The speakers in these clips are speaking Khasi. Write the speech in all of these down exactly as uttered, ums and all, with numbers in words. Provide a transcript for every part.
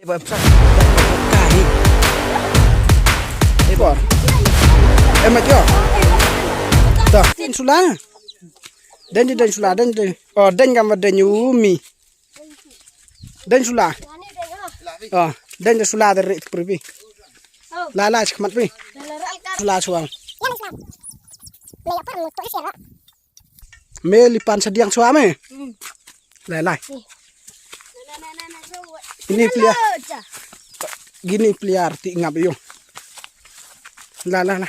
Ka hi. Por. Em ajo. Ta. Deng sula. Deng deng sula deng deng. Oh, deng kam deng umi. Deng sula. Oh, deng sula dari pribi. La la chikmat pi. Sula chuang. Me li pan sadiang chua me. Lai lai. Ini plia. Gini pliar ti ngap yo. La la la.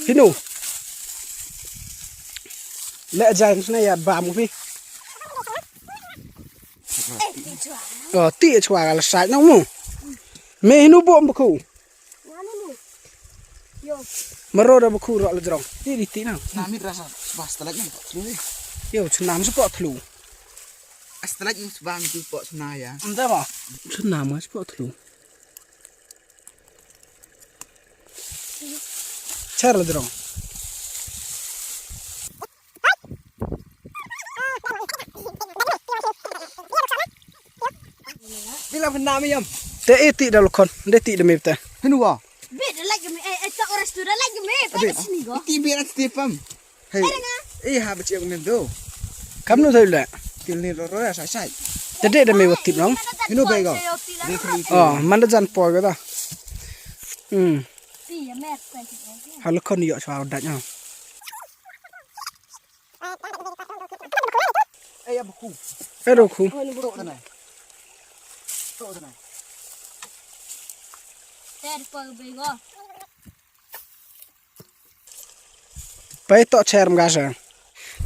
Hinu. Le jain sna ya ba mu pi. Oh, ti chua la sai no mu. Me hinu bom bakhu. Maro da bakhu ro la jrong. Ti di ti na. Na mi rasa bas talak ni. Yo, chnam sepo thlu. As talak ni bang tu po sna ya. Anda ba. Chnam mas po thlu. Char la jrong. Bila pernah mi yam. Te iti da lokon, de ti da mi te. Hinu wa. Be da lagi mi, eh, eh, tak orang tu da lagi mi. Pada sini go. Ti bi rat ti pam. Hey. Eh, ha bachia ko mem do. Kam no thai le. Til ni ro ro ya sai sai. Te de da mi wa tip nong. Hinu be go. Oh, man da jan po go da. Hmm. Ha lokon yo chwa da nya. Eh, ya bakhu. Eh, bakhu. Tok tanai. Tok tanai. Ter por bego. Pai to cher mga sa.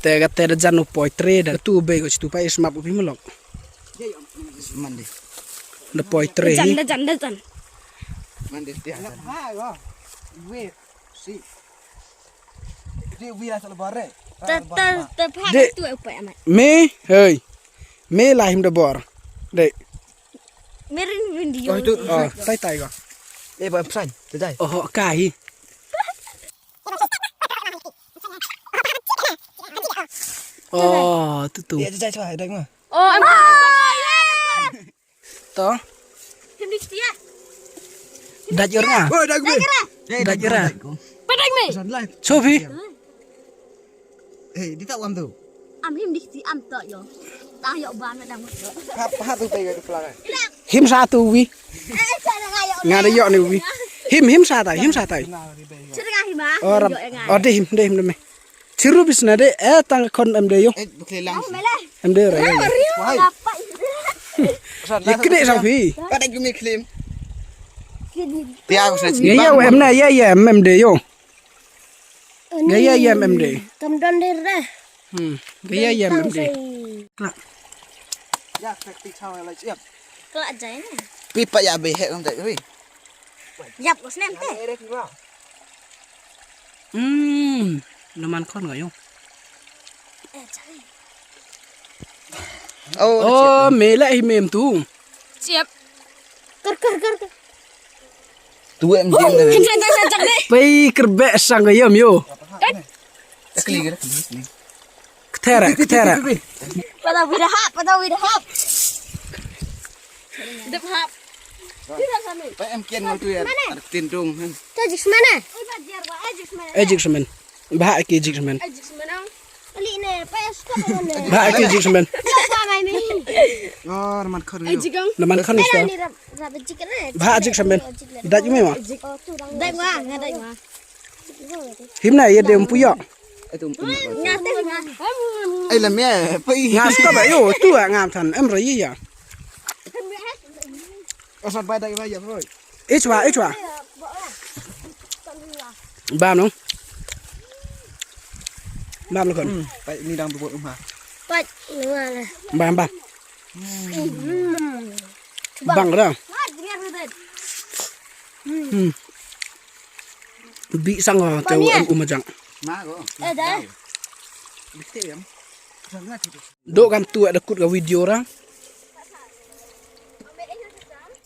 Te ga te da jan u poi tre da tu bego tu pai smap u pi melok. Mandi. Da poi tre. Jan da jan da jan. Mandi tiang. Ha go. Wait. Si. Di wi la sal bare. Ta ta ta pha. De. Tu e upai amat. Me, hey. Me la him da bor. De. Merin video. Oh, itu. Oh, tai tai go. Eh, ba psan. Tai tai. Oh, ka hi. Oh, tu tu. Ya, tai tai, tai ma. Oh, em. To. Him di setia. Daj ora. Oh, daj gue. Daj ora. Padang me. Sofi. Hei, di tak wam tu. Am him di setia am to yo. Tang yo ban me dang mo. Hap hap tu pe yo di pelang. Him satu wi. Eh, cara ngayo. Ngada yo ni wi. Him him satai, him satai. Cara ngah him ah. Oh, rap. Oh, de him, de him de me. Chiru bisna de, eh, tang kon em de yo. Eh, bukle lang. Em de ra yo. Wahai. Ikne sang phi. Pada gumi klim. Tia ko sa. Ya ya em na ya ya em em de yo. Ya ya ya em em de. Kam don der de. Hmm. Ya ya ya em em de. Kla. Ya, praktik sama lah siap. Kla jai ne. Pi pa ya be he kam dai wi. Yap ko snem te. Hmm, naman khon ga yo. Oh, me la hi mem tu. Siap. Kar kar kar kar. Tu em jin da. Pai kerbe sang ga yam yo. Kli ga. Ktera, ktera. Pada wi da hap, pada wi da hap. Dep hap. Pa em kian ngol tu ya. Ada tindung. Ejik semana. Ejik semen. Bah ki ejik semen. Ejik semana. Ali ne, pa es ko ne. Bah ki ejik semen. Apa mai mi? Oh, naman khon. Ejik ang. Naman khon sto. Ni rap rap ejik ne. Bah ejik semen. Daj me ma. Daj ma, nga daj ma. Himna ye de umpu yo. Ai la me pai. Nga sto ba yo tu ngam than em ra ye ya. Asa bai da ba ya roi. Ichwa ichwa. Bam no. Bam no kon. Pai ni dang bu ma. Pai ni ma. Bam bam. Bang ra. Hmm. Bi sang te em umajang. Do kam tu ada kut ka video ra.